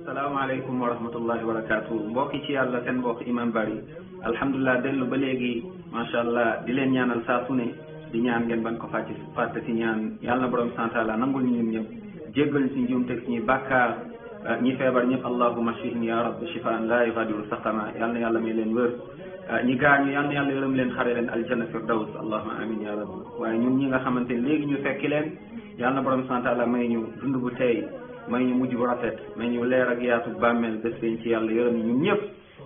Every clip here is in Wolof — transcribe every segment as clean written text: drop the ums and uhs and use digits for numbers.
salaamaaleykum wa rahmatullahi wa barakaatu mbokki ci yàlla seen mbokk imam Bari alhamdulilah dellu ba léegi macha allah di leen ñaanal saa su ne di ñaan ngeen ban ko fàtte si ñaan yàlla na borom sant la nangul ñu ñun ñëpp jéggal ñu si njuumte suñuy bàkkaar ñi feebar ñëpp allahumma shfihim ya rabbi shifaan la yughadiru saqama yàlla na yàlla may leen wër ñi gaañu yàlla na yàlla yërëm leen xare leen aljanna firdaws allahumma amin ya rabbi waaye ñun ñi nga xamante ne léegi ñu fekki leen yàlla na borom sant la may ñu dund bu tey may ñu mujj bu rafet may ñu leer ak yaatu bàmmeel bés ci yàlla yërëm ñu ñun ñëpp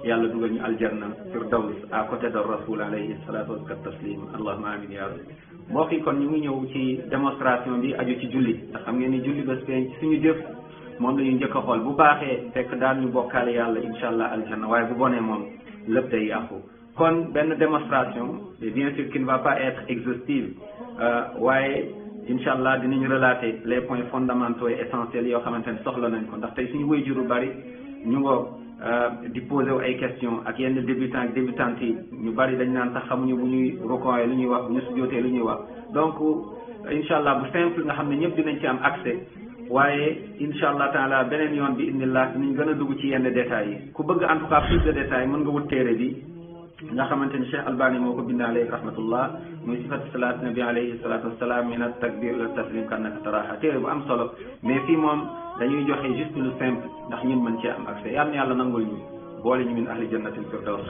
yàlla dugal ñu aljanna firdaws à côté de rasul alayhi salatu wa taslim allahumma amin ya rabbi mbokk yi kon ñu ngi ñëw ci démonstration bi aju ci julli ndax xam ngeen ni julli bés ci suñu jëf moom la ñu njëkk a xool bu baaxee fekk daal ñu bokkaale yàlla incha allah aljanna waaye bu bonee moom lépp day yàqu kon benn démonstration bien sûr qui ne va pas être exhaustive waaye incha allah dinañu relater les points fondamentaux et essentiels yoo xamante ne soxla nañ ko ndax tey suñu waajur yu bari ñu ngo di posé wu ay questions ak yenn débutants ak débutantes yi ñu bari dañ naan sax xamuñu bu ñuy rukooyee lu ñuy wax bu ñu sujjootee lu ñuy wax donc incha allah bu simple nga xam ne ñëpp dinañ ci am accès waaye incha allah taala beneen yoon bi indillah dinañ gën a dugg ci yenn détails yi ku bëgg en tout cas plus de détails mën nga wut téere bi nga xamante ni Cheikh Albani moo ko bind alayhi rahmatullah muy sifatu salaat nabi alayhi salatu wassalam min at takbir ila taslim kannaka taraha téere bu am solo mais fii moom dañuy joxe juste lu simple ndax ñun mën cee am accès yàlla na yàlla nangul ñu boole ñu min ahli jannatil firdaws